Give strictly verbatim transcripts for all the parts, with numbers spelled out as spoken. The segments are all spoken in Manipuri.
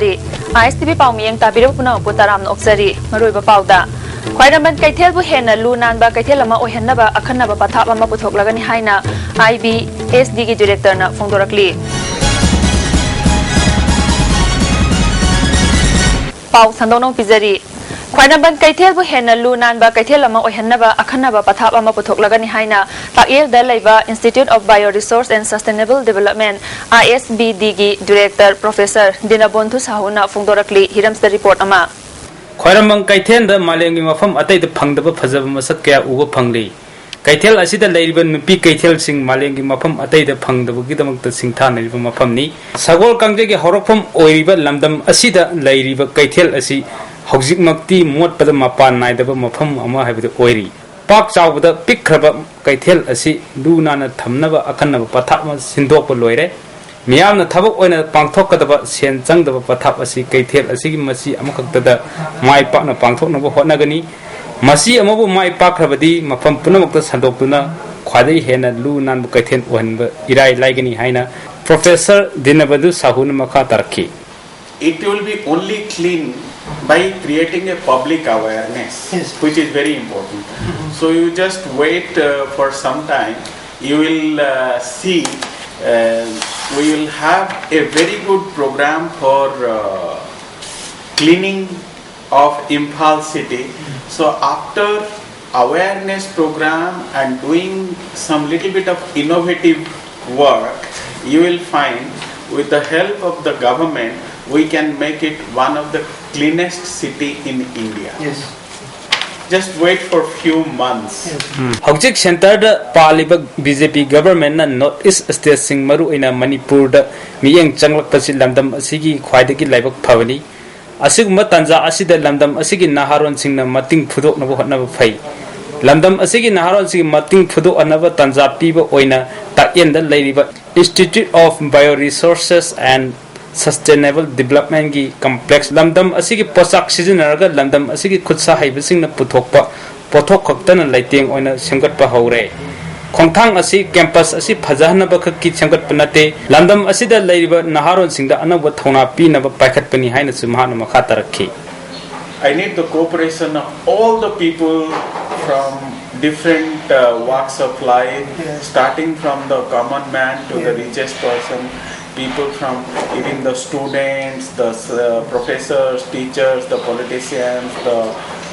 ꯔꯤ꯫ ꯑꯥꯏ ꯑꯦꯁ ꯇꯤ ꯚꯤ ꯄꯥꯎ ꯃꯤꯠꯌꯦꯡ ꯇꯥꯕꯤꯔꯕ ꯄꯨꯝꯅꯃꯛꯄꯨ ꯇꯔꯥꯝꯅ ꯑꯣꯛꯆꯔꯤ꯫ ꯃꯔꯨꯑꯣꯏꯕ ꯄꯥꯎꯗ, ꯈ꯭ꯋꯥꯏꯔꯝꯕꯟ ꯀꯩꯊꯦꯜꯕꯨ ꯍꯦꯟꯅ ꯂꯨ ꯅꯥꯟꯕ ꯀꯩꯊꯦꯜ ꯑꯃ ꯑꯣꯏꯍꯟꯅꯕ ꯑꯈꯟꯅꯕ ꯄꯊꯥꯞ ꯑꯃ ꯄꯨꯊꯣꯛꯂꯒꯅꯤ ꯍꯥꯏꯅ ꯑꯥꯏ ꯕꯤ ꯑꯦꯁ ꯗꯤꯒꯤ ꯗꯤꯔꯦꯛꯇꯔꯅ ꯐꯣꯡꯗꯣꯔꯛꯂꯤ꯫ ꯄꯥꯎ ꯁꯟꯗꯣꯛꯅ ꯄꯤꯖꯔꯤ꯫ ꯈ꯭ꯋꯥꯏꯔꯝꯕꯟ ꯀꯩꯊꯦꯜꯕꯨ ꯍꯦꯟꯅ ꯂꯨ ꯅꯥꯟꯕ ꯀꯩꯊꯦꯜ ꯑꯃ ꯑꯣꯏꯍꯟꯅꯕ ꯑꯈꯟꯅꯕ ꯄꯊꯥꯞ ꯑꯃ ꯄꯨꯊꯣꯛꯂꯒꯅꯤ ꯍꯥꯏꯅ ꯇꯥꯛꯌꯦꯜꯗ ꯂꯩꯕ Institute of Bio Resource and Sustainable Development, I S B ꯗꯤꯒꯤ ꯗꯤꯔꯦꯛꯇꯔ ꯄ꯭ꯔꯣꯐꯦꯁꯔ ꯗꯤꯅꯕꯣꯟꯙꯨ ꯁꯥꯍꯨꯅ ꯐꯣꯡꯗꯣꯔꯛꯂꯤ꯫ ꯍꯤꯔꯝꯁꯤꯗ ꯔꯤꯄꯣꯔꯠ ꯑꯃ꯫ ꯈ꯭ꯋꯥꯏꯔꯝꯕꯟ ꯀꯩꯊꯦꯜꯗ ꯃꯥꯂꯦꯝꯒꯤ ꯃꯐꯝ ꯑꯇꯩꯗ ꯐꯪꯗꯕ ꯐꯖꯕ ꯃꯁꯛ ꯀꯌꯥ ꯎꯕ ꯐꯪꯂꯤ꯫ ꯀꯩꯊꯦꯜ ꯑꯁꯤꯗ ꯂꯩꯔꯤꯕ ꯅꯨꯄꯤ ꯀꯩꯊꯦꯜꯁꯤꯡ ꯃꯥꯂꯦꯝꯒꯤ ꯃꯐꯝ ꯑꯇꯩꯗ ꯐꯪꯗꯕꯒꯤꯗꯃꯛꯇ ꯁꯤꯡꯊꯥꯅꯔꯤꯕ ꯃꯐꯝꯅꯤ꯫ ꯁꯒꯣꯜ ꯀꯥꯡꯖꯩꯒꯤ ꯍꯧꯔꯛꯐꯝ ꯑꯣꯏꯔꯤꯕ ꯂꯝꯗꯝ ꯑꯁꯤꯗ ꯂꯩꯔꯤꯕ ꯀꯩꯊꯦꯜ ꯑꯁꯤ ꯍꯧꯖꯤꯛꯃꯛꯇꯤ ꯃꯣꯠꯄꯗ ꯃꯄꯥꯟ ꯅꯥꯏꯗꯕ ꯃꯐꯝ ꯑꯃ ꯍꯥꯏꯕꯗꯨ ꯑꯣꯏꯔꯤ꯫ ꯄꯥꯛ ꯆꯥꯎꯕꯗ ꯄꯤꯛꯈ꯭ꯔꯕ ꯀꯩꯊꯦꯜ ꯑꯁꯤ ꯂꯨ ꯅꯥꯟꯅ ꯊꯝꯅꯕ ꯑꯀꯟꯅꯕ ꯄꯊꯥꯞ ꯑꯃ ꯁꯤꯟꯗꯣꯛꯄ ꯂꯣꯏꯔꯦ꯫ ꯃꯤꯌꯥꯝꯅ ꯊꯕꯛ ꯑꯣꯏꯅ ꯄꯥꯡꯊꯣꯛꯀꯗꯕ ꯁꯦꯟ ꯆꯪꯗꯕ ꯄꯊꯥꯞ ꯑꯁꯤ ꯀꯩꯊꯦꯜ ꯑꯁꯤꯒꯤ ꯃꯁꯤ ꯑꯃꯈꯛꯇꯗ ꯃꯥꯏ ꯄꯥꯛꯅ ꯄꯥꯡꯊꯣꯛꯅꯕ ꯍꯣꯠꯅꯒꯅꯤ꯫ ꯃꯁꯤ ꯑꯃꯕꯨ ꯃꯥꯏ ꯄꯥꯛꯈ꯭ꯔꯕꯗꯤ ꯃꯐꯝ ꯄꯨꯝꯅꯃꯛꯇ ꯁꯟꯗꯣꯛꯇꯨꯅ ꯈ꯭ꯋꯥꯏꯗꯒꯤ ꯍꯦꯟꯅ ꯂꯨ ꯅꯥꯟꯕ ꯀꯩꯊꯦꯜ ꯑꯣꯏꯍꯟꯕ ꯏꯔꯥꯏ ꯂꯥꯏꯒꯅꯤ ꯍꯥꯏꯅ ꯄ꯭ꯔꯣꯐꯦꯁꯔ ꯗꯤꯅꯕꯟꯙꯨ ꯁꯥꯍꯨꯅ ꯃꯈꯥ ꯇꯥꯔꯛꯈꯤ꯫ It will be only clean by creating a public awareness, Yes. which is very important. So you just wait uh, for some time. You will uh, see uh, we will have a very good program for uh, cleaning of Imphal city. So after awareness program and doing some little bit of innovative work, you will find with the help of the government, we can make it one of the cleanest city in India. Yes. Just wait for few months. ꯍꯧꯖꯤꯛ ꯁꯦꯟꯇꯔꯗ ꯄꯥꯜꯂꯤꯕ ꯕꯤ ꯖꯦ ꯄꯤ ꯒꯚꯔꯟꯃꯦꯟꯠꯅ ꯅꯣꯔꯠ ꯏꯁ꯭ꯠ ꯁ꯭ꯇꯦꯠꯁꯤꯡ, ꯃꯔꯨꯑꯣꯏꯅ ꯃꯅꯤꯄꯨꯔꯗ ꯃꯤꯠꯌꯦꯡ ꯆꯪꯂꯛꯄꯁꯤ ꯂꯝꯗꯝ ꯑꯁꯤꯒꯤ ꯈ꯭ꯋꯥꯏꯗꯒꯤ ꯂꯥꯏꯕꯛ ꯐꯕꯅꯤ꯫ ꯑꯁꯤꯒꯨꯝꯕ ꯇꯥꯟꯖꯥ ꯑꯁꯤꯗ ꯂꯝꯗꯝ ꯑꯁꯤꯒꯤ ꯅꯍꯥꯔꯣꯟꯁꯤꯡꯅ ꯃꯇꯤꯡ ꯐꯨꯗꯣꯛꯅꯕ ꯍꯣꯠꯅꯕ ꯐꯩ꯫ ꯂꯝꯗꯝ ꯑꯁꯤꯒꯤ ꯅꯍꯥꯔꯣꯟꯁꯤꯡꯒꯤ ꯃꯇꯤꯡ ꯐꯨꯗꯣꯛꯍꯟꯅꯕ ꯇꯥꯟꯖꯥ ꯄꯤꯕ ꯑꯣꯏꯅ ꯇꯥꯛꯌꯦꯟꯗ ꯂꯩꯔꯤꯕ Institute of Bio Resources and Sustainable Developmentꯀꯤ ꯀꯝꯄ꯭ꯂꯦꯛꯁ, ꯂꯝꯗꯝ ꯑꯁꯤꯒꯤ ꯄꯣꯠꯆꯥꯛ ꯁꯤꯖꯤꯟꯅꯔꯒ ꯂꯝꯗꯝ ꯑꯁꯤꯒꯤ ꯈꯨꯠꯁꯥ ꯍꯩꯕꯁꯤꯡꯅ ꯄꯨꯊꯣꯛꯄ ꯄꯣꯠꯊꯣꯛ ꯈꯛꯇꯅ ꯂꯩꯇꯦꯡ ꯑꯣꯏꯅ ꯁꯦꯝꯒꯠꯄ ꯍꯧꯔꯦ꯫ ꯈꯣꯡꯊꯥꯡ ꯑꯁꯤ ꯀꯦꯝꯄꯁ ꯑꯁꯤ ꯐꯖꯍꯟꯅꯕ ꯈꯛꯀꯤ ꯁꯦꯝꯒꯠꯄ ꯅꯠꯇꯦ, ꯂꯝꯗꯝ ꯑꯁꯤꯗ ꯂꯩꯔꯤꯕ ꯅꯍꯥꯔꯣꯜꯁꯤꯡꯗ ꯑꯅꯧꯕ ꯊꯧꯅꯥ ꯄꯤꯅꯕ ꯄꯥꯏꯈꯠꯄꯅꯤ ꯍꯥꯏꯅꯁꯨ ꯃꯍꯥꯛꯅ ꯃꯈꯥ ꯇꯥꯔꯛꯈꯤ꯫ I need the cooperation of all the people from different uh, walks of life, starting from the common man to the richest person, people from even the students, the uh, professors, teachers, the politicians, the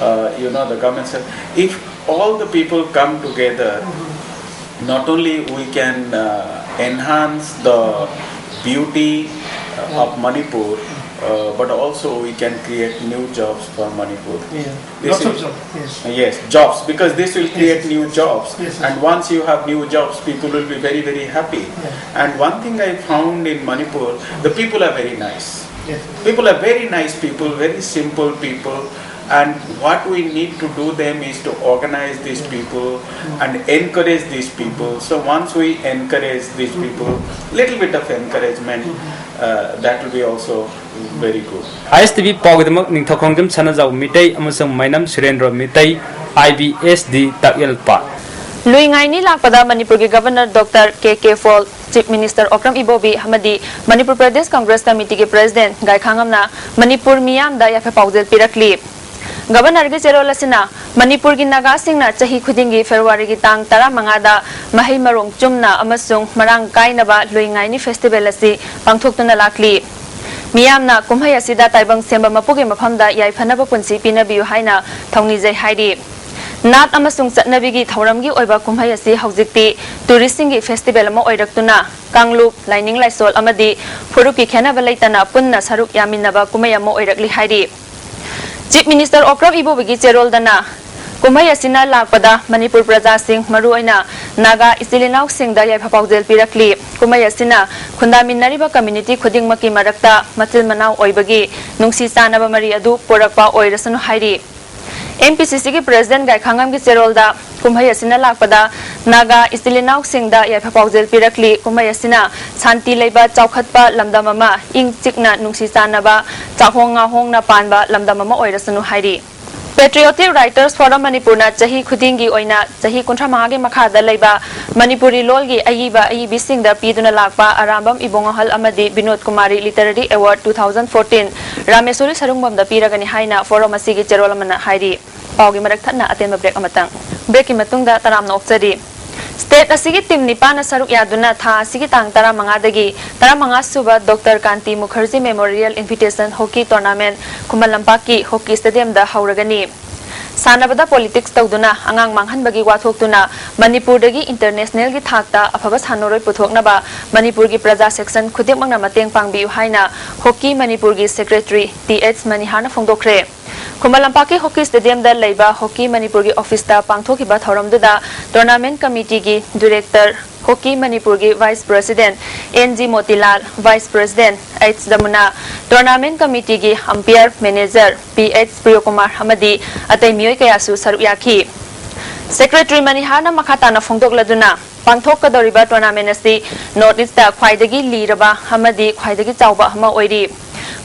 uh, you know the government. If all the people come together, not only we can uh, enhance the beauty uh, of Manipur, uh, but also we can create new jobs for Manipur. Yeah. This Lots of is- jobs, yes. Yes, jobs, because this will create Yes, new yes. Jobs. Yes, yes. And once you have new jobs, people will be very, very happy. Yeah. And one thing I found in Manipur, the people are very nice. Yes. People are very nice people, very simple people. And what we need to do them is to organize these people and encourage these people. So once we encourage these people, little bit of encouragement, uh, that will be also very good. I S T V ꯄꯥꯎꯒꯤꯗꯃꯛ ꯅꯤꯡꯊꯧꯈꯣꯡꯖꯝ ꯁꯅꯥꯖꯥꯎ ꯃꯤꯇꯩ ꯑꯃꯁꯨꯡ ꯃꯩꯅꯝ ꯁꯨꯔꯦꯟꯗ꯭ꯔꯣ ꯃꯤꯇꯩ, ꯑꯥꯏ ꯕꯤ ꯑꯦꯁ ꯗꯤ ꯇꯥꯛꯌꯦꯜꯄꯥꯠ꯫ ꯂꯨꯏ ꯉꯥꯏꯅꯤ ꯂꯥꯛꯄꯗ ꯃꯅꯤꯄꯨꯔꯒꯤ ꯒꯕꯔꯅꯔ ꯗꯣꯛꯇꯔ ꯀꯦ ꯀꯦ ꯄꯣꯜ, ꯆꯤꯐ ꯃꯤꯅꯤꯁꯇꯔ ꯑꯣꯀ꯭ꯔꯝ ꯏꯕꯣꯕꯤ ꯑꯃꯗꯤ ꯃꯅꯤꯄꯨꯔ ꯄ꯭ꯔꯗꯦꯁ ꯀꯪꯒ꯭ꯔꯦꯁ ꯀꯃꯤꯇꯤꯒꯤ ꯄ꯭ꯔꯦꯁꯤꯗꯦꯟꯠ ꯒꯥꯏꯈꯥꯉꯝꯅ ꯃꯅꯤꯄꯨꯔ ꯃꯤꯌꯥꯝꯗ ꯌꯥꯏꯐ ꯄꯥꯎꯖꯦꯜ ꯄꯤꯔꯛꯂꯤ꯫ ꯒꯕꯔꯅꯔꯒꯤ ꯆꯦꯔꯣꯜ ꯑꯁꯤꯅ ꯃꯅꯤꯄꯨꯔꯒꯤ ꯅꯥꯒꯥꯁꯤꯡꯅ ꯆꯍꯤ ꯈꯨꯗꯤꯡꯒꯤ ꯐꯦꯕ꯭ꯔꯨꯋꯥꯔꯤꯒꯤ ꯇꯥꯡ ꯇꯔꯥꯃꯉꯥꯗ ꯃꯍꯩ ꯃꯔꯣꯡ ꯆꯨꯝꯅ ꯑꯃꯁꯨꯡ ꯃꯔꯥꯡ ꯀꯥꯏꯅꯕ ꯂꯨꯏ ꯉꯥꯏꯅꯤ ꯐꯦꯁꯇꯤꯚꯦꯜ ꯑꯁꯤ ꯄꯥꯡꯊꯣꯛꯇꯨꯅ ꯂꯥꯛꯂꯤ꯫ ꯃꯤꯌꯥꯝꯅ ꯀꯨꯝꯍꯩ ꯑꯁꯤꯗ ꯇꯥꯏꯕꯪ ꯁꯦꯝꯕ ꯃꯄꯨꯒꯤ ꯃꯐꯝꯗ ꯌꯥꯏꯐꯅꯕ ꯄꯨꯟꯁꯤ ꯄꯤꯅꯕꯤꯌꯨ ꯍꯥꯏꯅ ꯊꯧꯅꯤꯖꯩ ꯍꯥꯏꯔꯤ꯫ ꯅꯥꯠ ꯑꯃꯁꯨꯡ ꯆꯠꯅꯕꯤꯒꯤ ꯊꯧꯔꯝꯒꯤ ꯑꯣꯏꯕ ꯀꯨꯝꯍꯩ ꯑꯁꯤ ꯍꯧꯖꯤꯛꯇꯤ ꯇꯨꯔꯤꯁꯁꯤꯡꯒꯤ ꯐꯦꯁꯇꯤꯚꯦꯜ ꯑꯃ ꯑꯣꯏꯔꯛꯇꯨꯅ ꯀꯥꯡꯂꯨꯞ, ꯂꯥꯏꯅꯤꯡ ꯂꯥꯏꯁꯣꯜ ꯑꯃꯗꯤ ꯐꯨꯔꯨꯞꯀꯤ ꯈꯦꯟꯅꯕ ꯂꯩꯇꯅ ꯄꯨꯟꯅ ꯁꯔꯨꯛ ꯌꯥꯃꯤꯟꯅꯕ ꯀꯨꯝꯍꯩ ꯑꯃ ꯑꯣꯏꯔꯛꯂꯤ ꯍꯥꯏꯔꯤ꯫ ꯆꯤꯐ ꯃꯤꯅꯤꯁꯇꯔ ꯑꯣꯀ꯭ꯔꯝ ꯏꯕꯣꯕꯤꯒꯤ ꯆꯦꯔꯣꯜꯗꯅ ꯀꯨꯝꯍꯩ ꯑꯁꯤꯅ ꯂꯥꯛꯄꯗ ꯃꯅꯤꯄꯨꯔ ꯄ꯭ꯔꯖꯥꯁꯤꯡ, ꯃꯔꯨꯑꯣꯏꯅ ꯅꯥꯒꯥ ꯏꯆꯤꯜ ꯏꯅꯥꯎꯁꯤꯡꯗ ꯌꯥꯏꯐ ꯄꯥꯎꯖꯦꯜ ꯄꯤꯔꯛꯂꯤ꯫ ꯀꯨꯝꯍꯩ ꯑꯁꯤꯅ ꯈꯨꯟꯗꯥꯃꯤꯟꯅꯔꯤꯕ ꯀꯝꯃ꯭ꯌꯨꯅꯤꯇꯤ ꯈꯨꯗꯤꯡꯃꯛꯀꯤ ꯃꯔꯛꯇ ꯃꯆꯤꯜ ꯃꯅꯥꯎ ꯑꯣꯏꯕꯒꯤ ꯅꯨꯡꯁꯤ ꯆꯥꯟꯅꯕ ꯃꯔꯤ ꯑꯗꯨ ꯄꯨꯔꯛꯄ ꯑꯣꯏꯔꯁꯅꯨ ꯍꯥꯏꯔꯤ꯫ ꯑꯦꯝ ꯄꯤ ꯁꯤ ꯁꯤꯒꯤ ꯄ꯭ꯔꯦꯁꯤꯗꯦꯟꯠ ꯒꯥꯏꯈꯥꯉꯝꯒꯤ ꯆꯦꯔꯣꯜꯗ ꯀꯨꯝꯍꯩ ꯑꯁꯤꯅ ꯂꯥꯛꯄꯗ ꯅꯥꯒꯥ ꯏꯆꯤꯜ ꯏꯅꯥꯎꯁꯤꯡꯗ ꯌꯥꯏꯐ ꯄꯥꯎꯖꯦꯜ ꯄꯤꯔꯛꯂꯤ꯫ ꯀꯨꯝꯍꯩ ꯑꯁꯤꯅ ꯁꯥꯟꯇꯤ ꯂꯩꯕ, ꯆꯥꯎꯈꯠꯄ ꯂꯝꯗꯝ ꯑꯃ, ꯏꯪ ꯆꯤꯛꯅ ꯅꯨꯡꯁꯤ ꯆꯥꯟꯅꯕ, ꯆꯥꯍꯣꯡ ꯉꯥꯍꯣꯡꯅ ꯄꯥꯟꯕ ꯂꯝꯗꯝ ꯑꯃ ꯑꯣꯏꯔꯁꯅꯨ ꯍꯥꯏꯔꯤ꯫ Patriotic Writers Forum ꯃꯅꯤꯄꯨꯔꯅ ꯆꯍꯤ ꯈꯨꯗꯤꯡꯒꯤ ꯑꯣꯏꯅ ꯆꯍꯤ ꯀꯨꯟꯊ꯭ꯔꯥ ꯃꯉꯥꯒꯤ ꯃꯈꯥꯗ ꯂꯩꯕ ꯃꯅꯤꯄꯨꯔꯤ ꯂꯣꯜꯒꯤ ꯑꯏꯕ ꯑꯏꯕꯤꯁꯤꯡꯗ ꯄꯤꯗꯨꯅ ꯂꯥꯛꯄ ꯑꯔꯥꯝꯕꯝ ꯏꯕꯣꯡ ꯑꯍꯜ ꯑꯃꯗꯤ Vinod Kumari Literary Award two thousand fourteen ꯔꯥꯃꯦꯁꯣꯔꯤ ꯁꯔꯨꯡꯕꯝꯗ ꯄꯤꯔꯒꯅꯤ ꯍꯥꯏꯅ forum ꯑꯁꯤꯒꯤ ꯆꯦꯔꯣꯜ ꯑꯃꯅ ꯍꯥꯏꯔꯤ꯫ ꯄꯥꯎꯒꯤ ꯃꯔꯛ ꯊꯠꯅ ꯑꯇꯦꯟꯕ break ꯑꯃꯇꯪ꯫ Breakꯀꯤ ꯃꯇꯨꯡꯗ ꯇꯔꯥꯝꯅ ꯑꯣꯛꯆꯔꯤ꯫ State ꯑꯁꯤꯒꯤ team ꯅꯤꯄꯥꯟꯅ ꯁꯔꯨꯛ ꯌꯥꯗꯨꯅ ꯊꯥ ꯑꯁꯤꯒꯤ ꯇꯥꯡ ꯇꯔꯥꯃꯉꯥꯗꯒꯤ ꯇꯔꯥꯃꯉꯥ ꯁꯨꯕ Doctor ꯀꯥꯟꯇꯤ Mukherjee Memorial Invitation Hockey Tournament ꯈꯨꯃꯟ ꯂꯝꯄꯥꯛꯀꯤ hockey stadiumꯗ ꯍꯧꯔꯒꯅꯤ꯫ ꯁꯥꯟꯅꯕꯗ politics ꯇꯧꯗꯨꯅ ꯑꯉꯥꯡ ꯃꯥꯡꯍꯟꯕꯒꯤ ꯋꯥꯊꯣꯛꯇꯨꯅ ꯃꯅꯤꯄꯨꯔꯗꯒꯤ internationalꯒꯤ ꯊꯥꯛꯇ ꯑꯐꯕ ꯁꯥꯟꯅꯔꯣꯏ ꯄꯨꯊꯣꯛꯅꯕ ꯃꯅꯤꯄꯨꯔꯒꯤ ꯄ꯭ꯔꯖꯥ section ꯈꯨꯗꯤꯡꯃꯛꯅ ꯃꯇꯦꯡ ꯄꯥꯡꯕꯤꯌꯨ ꯍꯥꯏꯅ Hockey ꯃꯅꯤꯄꯨꯔꯒꯤ secretary ꯇꯤ ꯑꯩꯆ ꯃꯅꯤꯍꯥꯔꯅ ꯐꯣꯡꯗꯣꯛꯈ꯭ꯔꯦ꯫ ꯈꯨꯃꯟ ꯂꯝꯄꯥꯛꯀꯤ hockey stadiumꯗ ꯂꯩꯕ Hockey ꯃꯅꯤꯄꯨꯔꯒꯤ officeꯇ ꯄꯥꯡꯊꯣꯛꯈꯤꯕ ꯊꯧꯔꯝꯗꯨꯗ tournament committeeꯒꯤ director, Hockey ꯃꯅꯤꯄꯨꯔꯒꯤ vice president N G Motilal, vice president H Jamuna, tournament committeeꯒꯤ umpire, manager P H Priyokumar ꯑꯃꯗꯤ ꯑꯇꯩ ꯃꯤꯑꯣꯏ ꯀꯌꯥꯁꯨ ꯁꯔꯨꯛ ꯌꯥꯈꯤ꯫ Secretary ꯃꯅꯤꯍꯥꯔꯅ ꯃꯈꯥ ꯇꯥꯅ ꯐꯣꯡꯗꯣꯛꯂꯗꯨꯅ, ꯄꯥꯡꯊꯣꯛꯀꯗꯧꯔꯤꯕ tournamentꯁꯤ North Eastꯇ ꯈ꯭ꯋꯥꯏꯗꯒꯤ ꯂꯤꯔꯕ ꯑꯃꯗꯤ ꯈ꯭ꯋꯥꯏꯗꯒꯤ ꯆꯥꯎꯕ ꯑꯃ ꯑꯣꯏꯔꯤ꯫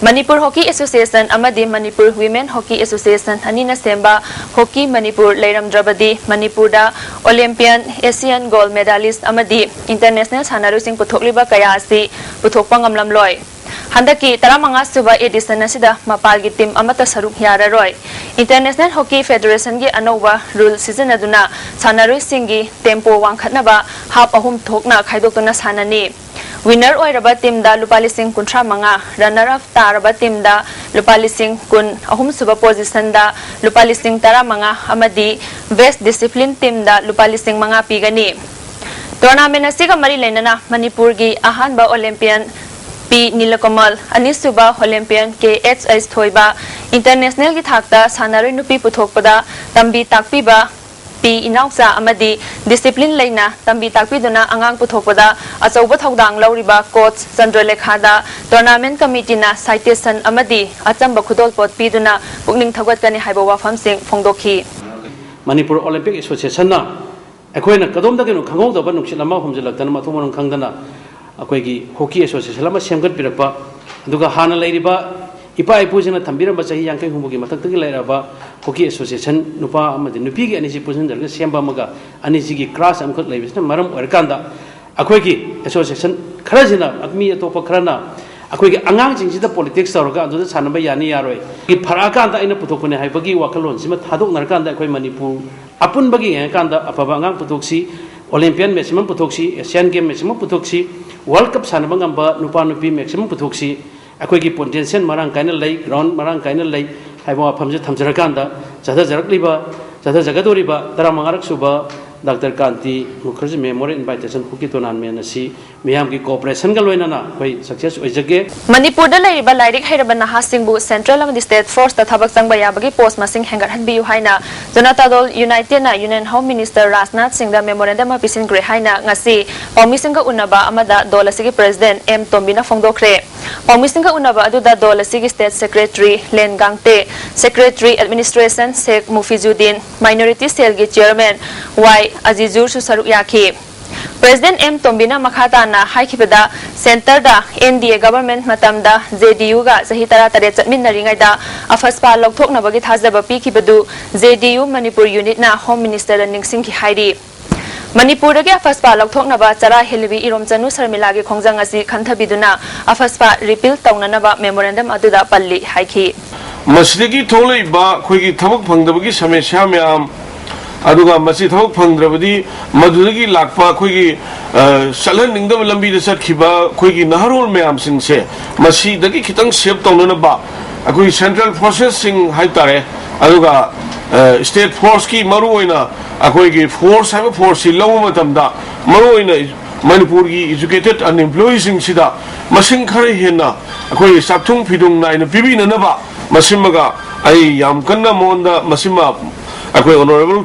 Manipur Hockey Association ꯑꯃꯗꯤ Manipur Women Hockey Association ꯑꯅꯤꯅ ꯁꯦꯝꯕ Hockey ꯃꯅꯤꯄꯨꯔ ꯂꯩꯔꯝꯗ꯭ꯔꯕꯗꯤ ꯃꯅꯤꯄꯨꯔꯗ Olympian, Asian gold medalist ꯑꯃꯗꯤ international ꯁꯥꯟꯅꯔꯣꯏꯁꯤꯡ ꯄꯨꯊꯣꯛꯂꯤꯕ ꯀꯌꯥ ꯑꯁꯤ ꯄꯨꯊꯣꯛꯄ ꯉꯝꯂꯝꯂꯣꯏ꯫ ꯍꯟꯗꯛꯀꯤ ꯇꯔꯥꯃꯉꯥ ꯁꯨꯕ edition ꯑꯁꯤꯗ ꯃꯄꯥꯜꯒꯤ team ꯑꯃꯠꯇ ꯁꯔꯨꯛ ꯌꯥꯔꯔꯣꯏ꯫ International Hockey Federationꯒꯤ ꯑꯅꯧꯕ rule ꯁꯤꯖꯤꯟꯅꯗꯨꯅ ꯁꯥꯟꯅꯔꯣꯏꯁꯤꯡꯒꯤ tempo ꯋꯥꯡꯈꯠꯅꯕ half ꯑꯍꯨꯝ ꯊꯣꯛꯅ ꯈꯥꯏꯗꯣꯛꯇꯨꯅ ꯁꯥꯟꯅꯅꯤ꯫ Winner ꯑꯣꯏꯔꯕ teamꯗ ꯂꯨꯄꯥ ꯂꯤꯁꯤꯡ ꯀꯨꯟꯊ꯭ꯔꯥ ꯃꯉꯥ, runner up ꯇꯥꯔꯕ teamꯗ ꯂꯨꯄꯥ ꯂꯤꯁꯤꯡ ꯀꯨꯟ, ꯑꯍꯨꯝꯁꯨꯕ positionꯗ ꯂꯨꯄꯥ ꯂꯤꯁꯤꯡ ꯇꯔꯥꯃꯉꯥ ꯑꯃꯗꯤ best discipline teamꯗ ꯂꯨꯄꯥ ꯂꯤꯁꯤꯡ ꯃꯉꯥ ꯄꯤꯒꯅꯤ꯫ Tournament ꯑꯁꯤꯒ ꯃꯔꯤ ꯂꯩꯅꯅ ꯃꯅꯤꯄꯨꯔꯒꯤ ꯑꯍꯥꯟꯕ Olympian ꯄꯤ ꯅꯤꯂꯀꯃꯜ, ꯑꯅꯤꯁꯨꯕ Olympian ꯀꯦ ꯑꯩꯆ ꯑꯩꯆ ꯊꯣꯏꯕ, internationalꯒꯤ ꯊꯥꯛꯇ ꯁꯥꯟꯅꯔꯣꯏ ꯅꯨꯄꯤ ꯄꯨꯊꯣꯛꯄꯗ ꯇꯝꯕꯤ ꯇꯥꯛꯄꯤꯕ ꯄꯤ ꯏꯅꯥꯎꯆꯥ ꯑꯃꯗꯤ discipline ꯂꯩꯅ ꯇꯝꯕꯤ ꯇꯥꯛꯄꯤꯗꯨꯅ ꯑꯉꯥꯡ ꯄꯨꯊꯣꯛꯄꯗ ꯑꯆꯧꯕ ꯊꯧꯗꯥꯡ ꯂꯧꯔꯤꯕ coach ꯆꯟꯗ꯭ꯔꯂꯦꯈꯥꯗ tournament committeeꯅ citation ꯑꯃꯗꯤ ꯑꯆꯝꯕ ꯈꯨꯗꯣꯜꯄꯣꯠ ꯄꯤꯗꯨꯅ ꯄꯨꯛꯅꯤꯡ ꯊꯧꯒꯠꯀꯅꯤ ꯍꯥꯏꯕ ꯋꯥꯐꯝꯁꯤꯡ ꯐꯣꯡꯗꯣꯛꯈꯤ꯫ ꯃꯅꯤꯄꯨꯔ ꯑꯣꯂꯤꯝꯄꯤꯛ ꯑꯦꯁꯣꯁꯤꯌꯦꯁꯟꯅ ꯑꯩꯈꯣꯏꯅ ꯀꯗꯣꯝꯗꯒꯤ ꯈꯪꯍꯧꯗꯕ ꯅꯨꯡꯁꯤꯠ ꯑꯃ ꯍꯨꯝꯖꯤꯜꯂꯛꯇꯅ ꯃꯊꯣꯡ ꯃꯔꯝ ꯈꯪꯗꯅ ꯑꯩꯈꯣꯏꯒꯤ ꯍꯣꯀꯤ ꯑꯦꯁꯣꯁꯤꯌꯦꯁꯟ ꯑꯃ ꯁꯦꯝꯒꯠꯄꯤꯔꯛꯄ, ꯑꯗꯨꯒ ꯍꯥꯟꯅ ꯂꯩꯔꯤꯕ ꯏꯄꯥ ꯏꯄꯨꯁꯤꯡꯅ ꯊꯝꯕꯤꯔꯝꯕ ꯆꯍꯤ ꯌꯥꯡꯈꯩ ꯍꯨꯝꯐꯨꯒꯤ ꯃꯊꯛꯇꯒꯤ ꯂꯩꯔꯛꯑꯕ ꯍꯣꯀꯤ ꯑꯦꯁꯣꯁꯤꯌꯦꯁꯟ ꯅꯨꯄꯥ ꯑꯃꯗꯤ ꯅꯨꯄꯤꯒꯤ ꯑꯅꯤꯁꯤ ꯄꯨꯟꯁꯤꯟꯖꯔꯒ ꯁꯦꯝꯕ ꯑꯃꯒ ꯑꯅꯤꯁꯤꯒꯤ ꯀ꯭ꯔꯥꯁ ꯑꯃꯈꯛ ꯂꯩꯕꯁꯤꯅ ꯃꯔꯝ ꯑꯣꯏꯔꯀꯥꯟꯗ, ꯑꯩꯈꯣꯏꯒꯤ ꯑꯦꯁꯣꯁꯤꯌꯦꯁꯟ ꯈꯔꯁꯤꯅ, ꯃꯤ ꯑꯇꯣꯞꯄ ꯈꯔꯅ ꯑꯩꯈꯣꯏꯒꯤ ꯑꯉꯥꯡꯁꯤꯡꯁꯤꯗ ꯄꯣꯂꯤꯇꯤꯛꯁ ꯇꯧꯔꯒ ꯑꯗꯨꯗ ꯁꯥꯟꯅꯕ ꯌꯥꯅꯤ ꯌꯥꯔꯣꯏ, ꯐꯔꯛꯑꯀꯥꯟꯗ ꯑꯩꯅ ꯄꯨꯊꯣꯛꯄꯅꯦ ꯍꯥꯏꯕꯒꯤ ꯋꯥꯈꯜꯂꯣꯟꯁꯤꯃ ꯊꯥꯗꯣꯛꯅꯔꯀꯥꯟꯗ, ꯑꯩꯈꯣꯏ ꯃꯅꯤꯄꯨꯔ ꯑꯄꯨꯟꯕꯒꯤ ꯌꯦꯡꯉꯀꯥꯟꯗ ꯑꯐꯕ ꯑꯉꯥꯡ ꯄꯨꯊꯣꯛꯁꯤ, ꯑꯣꯂꯦꯝꯄꯤꯌꯥꯟ ꯃꯦꯛꯁꯤꯃꯝ ꯄꯨꯊꯣꯛꯁꯤ, ꯑꯦꯁꯤꯌꯥꯟ ꯒꯦꯝ ꯃꯦꯛꯁꯤꯃꯝ ꯄꯨꯊꯣꯛꯁꯤ, ꯋꯥꯔꯜ ꯀꯞ ꯁꯥꯟꯅꯕ ꯉꯝꯕ ꯅꯨꯄꯥ ꯅꯨꯄꯤ ꯃꯦꯛꯁꯤꯃꯝ ꯄꯨꯊꯣꯛꯁꯤ꯫ ꯑꯩꯈꯣꯏꯒꯤ ꯄꯣꯇꯦꯟꯁꯤꯌꯦꯜ ꯃꯔꯥꯡ ꯀꯥꯏꯅ ꯂꯩ, ꯒ꯭ꯔꯥꯎꯟ ꯃꯔꯥꯡ ꯀꯥꯏꯅ ꯂꯩ ꯍꯥꯏꯕ ꯋꯥꯐꯝꯁꯦ ꯊꯝꯖꯔꯀꯥꯟꯗ, ꯆꯠꯊꯖꯔꯛꯂꯤꯕ, ꯆꯠꯊꯖꯒꯗꯧꯔꯤꯕ ꯇꯔꯥꯃꯉꯥꯔꯛ ꯁꯨꯕ doctor Kanti Mukherjee memorial invitation hockey tournament ꯑꯁꯤ ꯃꯤꯌꯥꯝꯒꯤ ꯀꯣꯑꯣꯄꯔꯦꯁꯟꯒ ꯂꯣꯏꯅꯅ ꯑꯩꯈꯣꯏ ꯁꯛꯁꯦꯁ ꯑꯣꯏꯖꯒꯦ꯫ ꯃꯅꯤꯄꯨꯔꯗ ꯂꯩꯔꯤꯕ ꯂꯥꯏꯔꯤꯛ ꯍꯩꯔꯕ ꯅꯍꯥꯁꯤꯡꯕꯨ ꯁꯦꯟꯇ꯭ꯔꯦꯜ ꯑꯃꯗꯤ ꯁ꯭ꯇꯦꯠ ꯐꯣꯔꯁꯇ ꯊꯕꯛ ꯆꯪꯕ ꯌꯥꯕꯒꯤ ꯄꯣꯁ ꯃꯁꯤꯡ ꯍꯦꯟꯒꯠꯍꯟꯕꯤꯌꯨ ꯍꯥꯏꯅ ꯖꯅꯇꯥ ꯗꯜ ꯌꯨꯅꯥꯏꯇꯦꯗꯅ ꯌꯨꯅꯤꯌꯟ ꯍꯣꯝ ꯃꯤꯅꯤꯁꯇꯔ ꯔꯥꯖꯅꯥꯊ ꯁꯤꯡꯗ ꯃꯦꯃꯣꯔꯦꯟꯗꯝ ꯑꯃ ꯄꯤꯁꯤꯟꯈ꯭ꯔꯦ ꯍꯥꯏꯅ ꯉꯁꯤ ꯄꯥꯎꯃꯤꯁꯤꯡꯒ ꯎꯅꯕ ꯑꯃꯗ ꯗꯣꯜ ꯑꯁꯤꯒꯤ ꯄ꯭ꯔꯦꯁꯤꯗꯦꯟꯠ ꯑꯦꯝ ꯇꯣꯝꯕꯤꯅ ꯐꯣꯡꯗꯣꯛꯈ꯭ꯔꯦ꯫ ꯄꯥꯎꯃꯤꯁꯤꯡꯒ ꯎꯅꯕ ꯑꯗꯨꯗ ꯗꯣꯜ ꯑꯁꯤꯒꯤ ꯁ꯭ꯇꯦꯠ ꯁꯦꯀ꯭ꯔꯦꯇꯔꯤ ꯂꯦꯟ ꯒꯥꯡꯇꯦ, ꯁꯦꯀ꯭ꯔꯦꯇꯔꯤ ꯑꯦꯗꯃꯤꯅꯤꯁꯇ꯭ꯔꯦꯁꯟ ꯁꯦꯈ ꯃꯨꯐꯤꯖꯨꯗꯤꯟ, ꯃꯥꯏꯅꯣꯔꯤꯇꯤ ꯁꯦꯜꯒꯤ ꯆꯤꯌꯔꯃꯦꯟ ꯋꯥꯏ ꯑꯖꯤꯖꯨꯔꯁꯨ ꯁꯔꯨꯛ ꯌꯥꯈꯤ꯫ ꯄ꯭ꯔꯦꯁꯤꯗꯦꯟꯠ ꯑꯦꯝ ꯇꯣꯝꯕꯤꯅ ꯃꯈꯥ ꯇꯥꯅ ꯍꯥꯏꯈꯤꯕꯗ, ꯁꯦꯟꯇꯔꯗ ꯑꯦꯟ ꯗꯤ ꯑꯦ ꯒꯚꯔꯟꯃꯦꯟꯠ ꯃꯇꯝꯗ ꯖꯦ ꯗꯤ ꯌꯨꯒ ꯆꯍꯤ ꯇꯔꯥꯇꯔꯦꯠ ꯆꯠꯃꯤꯟꯅꯔꯤꯉꯩꯗ ꯑꯐꯁꯄꯥ ꯂꯧꯊꯣꯛꯅꯕꯒꯤ ꯊꯥꯖꯕ ꯄꯤꯈꯤꯕꯗꯨ ꯖꯦ ꯗꯤ ꯌꯨ ꯃꯅꯤꯄꯨꯔ ꯌꯨꯅꯤꯠꯅ ꯍꯣꯝ ꯃꯤꯅꯤꯁꯇꯔꯗ ꯅꯤꯡꯁꯤꯡꯈꯤ ꯍꯥꯏꯔꯤ꯫ ꯃꯅꯤꯄꯨꯔꯗꯒꯤ ꯑꯐꯁꯄꯥ ꯂꯧꯊꯣꯛꯅꯕ ꯆꯔꯥ ꯍꯦꯜꯂꯤꯕꯤ ꯏꯔꯣꯝꯆꯅꯨ ꯁꯔꯃꯤꯂꯥꯒꯤ ꯈꯣꯡꯖꯪ ꯑꯁꯤ ꯈꯟꯊꯕꯤꯗꯨꯅ ꯑꯐꯁꯄꯥ ꯔꯤꯄꯤꯜ ꯇꯧꯅꯅꯕ ꯃꯦꯃꯣꯔꯦꯟꯗꯝ ꯑꯗꯨꯗ ꯄꯜꯂꯤ ꯍꯥꯏꯈꯤ꯫ ꯃꯁꯤꯗꯒꯤ ꯊꯣꯛꯂꯛꯏꯕ ꯑꯩꯈꯣꯏꯒꯤ ꯊꯕꯛ ꯐꯪꯗꯕꯒꯤ ꯁꯃꯁ꯭ꯌꯥ ꯃꯌꯥꯝ, ꯑꯗꯨꯒ ꯃꯁꯤ ꯊꯕꯛ ꯐꯪꯗ꯭ꯔꯕꯗꯤ ꯃꯗꯨꯗꯒꯤ ꯂꯥꯛꯄ ꯑꯩꯈꯣꯏꯒꯤ, ꯑ, ꯆꯠꯍꯟꯅꯤꯡꯗꯕ ꯂꯝꯕꯤꯗ ꯆꯠꯈꯤꯕ ꯑꯩꯈꯣꯏꯒꯤ ꯅꯍꯥꯔꯣꯜ ꯃꯌꯥꯝꯁꯤꯡꯁꯦ ꯃꯁꯤꯗꯒꯤ ꯈꯤꯇꯪ ꯁꯦꯞ ꯇꯧꯅꯅꯕ ꯑꯩꯈꯣꯏ ꯁꯦꯟꯇ꯭ꯔꯦꯜ ꯐꯣꯔꯁꯦꯁꯁꯤꯡ ꯍꯥꯏꯇꯥꯔꯦ, ꯑꯗꯨꯒ, ꯑ, ꯁ꯭ꯇꯦꯠ ꯐꯣꯔꯁꯀꯤ ꯃꯔꯨꯑꯣꯏꯅ ꯑꯩꯈꯣꯏꯒꯤ ꯐꯣꯔꯁ ꯍꯥꯏꯕ ꯐꯣꯔꯁꯁꯤ ꯂꯧꯕ ꯃꯇꯝꯗ ꯃꯔꯨꯑꯣꯏꯅ ꯃꯅꯤꯄꯨꯔꯒꯤ ꯏꯖꯨꯀꯦꯇꯦꯗ ꯑꯟꯑꯦꯝꯄ꯭ꯂꯣꯌꯤꯁꯤꯡꯁꯤꯗ ꯃꯁꯤꯡ ꯈꯔ ꯍꯦꯟꯅ ꯑꯩꯈꯣꯏ ꯆꯥꯛꯊꯨꯡ ꯐꯤꯗꯨꯡ ꯅꯥꯏꯅ ꯄꯤꯕꯤꯅꯅꯕ ꯃꯁꯤꯃꯒ ꯑꯩ ꯌꯥꯝ ꯀꯟꯅ ꯃꯉꯣꯟꯗ ꯃꯁꯤꯃ ꯑꯩꯈꯣꯏ ꯑꯣꯅꯔꯦꯕꯜ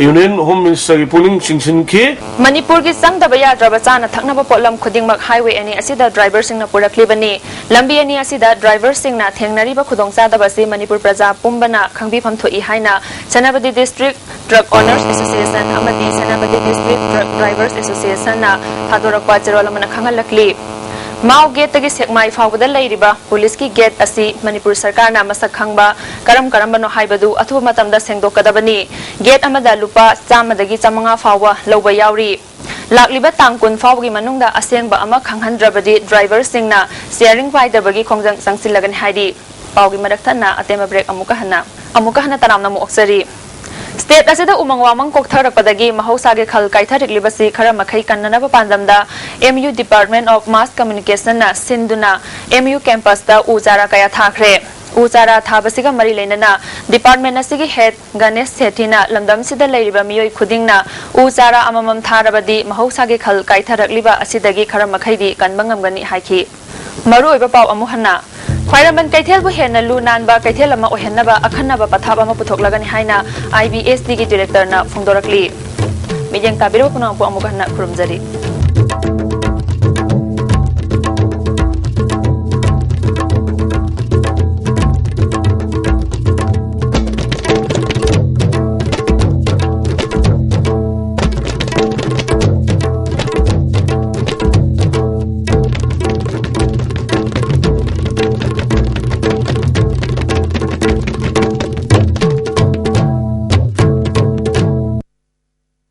ꯌꯨꯅꯤꯌꯟ ꯍꯣꯝ ꯃꯤꯅꯤꯁꯇꯔꯒꯤ ꯄꯨꯛꯅꯤꯡ ꯆꯤꯡꯁꯤꯟꯈꯤ꯫ ꯃꯅꯤꯄꯨꯔꯒꯤ ꯆꯪꯗꯕ ꯌꯥꯗ꯭ꯔꯕ ꯆꯥꯅ ꯊꯛꯅꯕ ꯄꯣꯠꯂꯝ ꯈꯨꯗꯤꯡꯃꯛ ꯍꯥꯏꯋꯦ ꯑꯅꯤ ꯑꯁꯤꯗ ꯗ꯭ꯔꯥꯏꯚꯔꯁꯤꯡꯅ ꯄꯨꯔꯛꯂꯤꯕꯅꯤ꯫ ꯂꯝꯕꯤ ꯑꯅꯤ ꯑꯁꯤꯗ ꯗ꯭ꯔꯥꯏꯚꯔꯁꯤꯡꯅ ꯊꯦꯡꯅꯔꯤꯕ ꯈꯨꯗꯣꯡꯆꯥꯗꯕ ꯑꯁꯤ ꯃꯅꯤꯄꯨꯔ ꯄ꯭ꯔꯖꯥ ꯄꯨꯝꯕꯅ ꯈꯪꯕꯤꯐꯝ ꯊꯣꯛꯏ ꯍꯥꯏꯅ Senapati district truck honours association ꯑꯃꯗꯤ ꯁꯦꯅꯥꯄꯇꯤ ꯗꯤꯁꯇ꯭ꯔꯤꯛ ꯇ꯭ꯔꯛ ꯗ꯭ꯔꯥꯏꯚꯔꯁ ꯑꯦꯁꯣꯁꯤꯌꯦꯁꯟꯅ ꯊꯥꯗꯣꯔꯛꯄ ꯆꯦꯔꯣꯜ ꯑꯃꯅ ꯈꯪꯍꯜꯂꯛꯂꯤ꯫ ꯃꯥꯎ ꯒꯦꯠꯇꯒꯤ ꯁꯦꯛꯃꯥꯏ ꯐꯥꯎꯕꯗ ꯂꯩꯔꯤꯕ ꯄꯨꯂꯤꯁꯀꯤ ꯒꯦꯠ ꯑꯁꯤ ꯃꯅꯤꯄꯨꯔ ꯁꯔꯀꯥꯔꯅ ꯃꯁꯛ ꯈꯪꯕ ꯀꯔꯝ ꯀꯔꯝꯕꯅꯣ ꯍꯥꯏꯕꯗꯨ ꯑꯊꯨꯕ ꯃꯇꯝꯗ ꯁꯦꯡꯗꯣꯛꯀꯗꯕꯅꯤ꯫ ꯒꯦꯠ ꯑꯃꯗ ꯂꯨꯄꯥ ꯆꯥꯝꯃꯗꯒꯤ ꯆꯥꯃꯉꯥ ꯐꯥꯎꯕ ꯂꯧꯕ ꯌꯥꯎꯔꯤ꯫ ꯂꯥꯛꯂꯤꯕ ꯇꯥꯡ ꯀꯨꯟ ꯐꯥꯎꯕꯒꯤ ꯃꯅꯨꯡꯗ ꯑꯁꯦꯡꯕ ꯑꯃ ꯈꯪꯍꯟꯗ꯭ꯔꯕꯗꯤ ꯗ꯭ꯔꯥꯏꯚꯔꯁꯤꯡꯅ ꯁꯤꯌꯥꯔꯤꯡ ꯄꯥꯏꯗꯕꯒꯤ ꯈꯣꯡꯖꯪ ꯆꯪꯁꯤꯜꯂꯒꯅꯤ ꯍꯥꯏꯔꯤ꯫ ꯄꯥꯎꯒꯤ ꯃꯔꯛ ꯊꯠꯅ ꯑꯇꯦꯝꯕ ꯕ꯭ꯔꯦꯛ ꯑꯃꯨꯛꯀ ꯍꯟꯅ ꯑꯃꯨꯛꯀ ꯍꯟꯅ ꯇꯔꯥꯝꯅ ꯑꯃꯨꯛ ꯑꯣꯛꯆꯔꯤ꯫ ꯁ꯭ꯇꯦꯠ ꯑꯁꯤꯗ ꯎꯃꯪ ꯋꯥꯃꯪ ꯀꯣꯛꯊꯔꯛꯄꯗꯒꯤ ꯃꯍꯧꯁꯥꯒꯤ ꯈꯜ ꯀꯥꯏꯊꯔꯛꯂꯤꯕꯁꯤ ꯈꯔ ꯃꯈꯩ ꯀꯟꯅꯅꯕ ꯄꯥꯟꯗꯝꯗ M U Department of Mass Communicationꯅ ꯁꯤꯟꯗꯨꯅ ꯑꯦꯝ ꯌꯨ ꯀꯦꯝꯄꯁꯇ ꯎ ꯆꯥꯔꯥ ꯀꯌꯥ ꯊꯥꯈ꯭ꯔꯦ꯫ ꯎ ꯆꯥꯔꯥ ꯊꯥꯕꯁꯤꯒ ꯃꯔꯤ ꯂꯩꯅꯅ ꯗꯤꯄꯥꯔꯠꯃꯦꯟ ꯑꯁꯤꯒꯤ ꯍꯦꯗ ꯒꯅꯦꯁ ꯁꯦꯊꯤꯅ ꯂꯝꯗꯝꯁꯤꯗ ꯂꯩꯔꯤꯕ ꯃꯤꯑꯣꯏ ꯈꯨꯗꯤꯡꯅ ꯎ ꯆꯥꯔꯥ ꯑꯃꯃꯝ ꯊꯥꯔꯕꯗꯤ ꯃꯍꯧꯁꯥꯒꯤ ꯈꯜ ꯀꯥꯏꯊꯔꯛꯂꯤꯕ ꯑꯁꯤꯗꯒꯤ ꯈꯔ ꯃꯈꯩꯗꯤ ꯀꯟꯕ ꯉꯝꯒꯅꯤ ꯍꯥꯏꯈꯤ꯫ ꯃꯔꯨꯑꯣꯏꯕ ꯄꯥꯎ ꯑꯃꯨꯛ ꯍꯟꯅ꯫ ꯈ꯭ꯋꯥꯏꯔꯝꯕꯟ ꯀꯩꯊꯦꯜꯕꯨ ꯍꯦꯟꯅ ꯂꯨ ꯅꯥꯟꯕ ꯀꯩꯊꯦꯜ ꯑꯃ ꯑꯣꯏꯍꯟꯅꯕ ꯑꯈꯟꯅꯕ ꯄꯊꯥꯞ ꯑꯃ ꯄꯨꯊꯣꯛꯂꯒꯅꯤ ꯍꯥꯏꯅ ꯑꯥꯏ ꯕꯤ ꯑꯦꯁ ꯇꯤꯒꯤ ꯗꯤꯔꯦꯛꯇꯔꯅ ꯐꯣꯡꯗꯣꯔꯛꯂꯤ꯫ ꯃꯤꯠꯌꯦꯡ ꯇꯥꯕꯤꯔꯤꯕ ꯄꯨꯝꯅꯃꯛꯄꯨ ꯑꯃꯨꯛ ꯍꯟꯅ ꯈꯨꯔꯨꯝꯖꯔꯤ꯫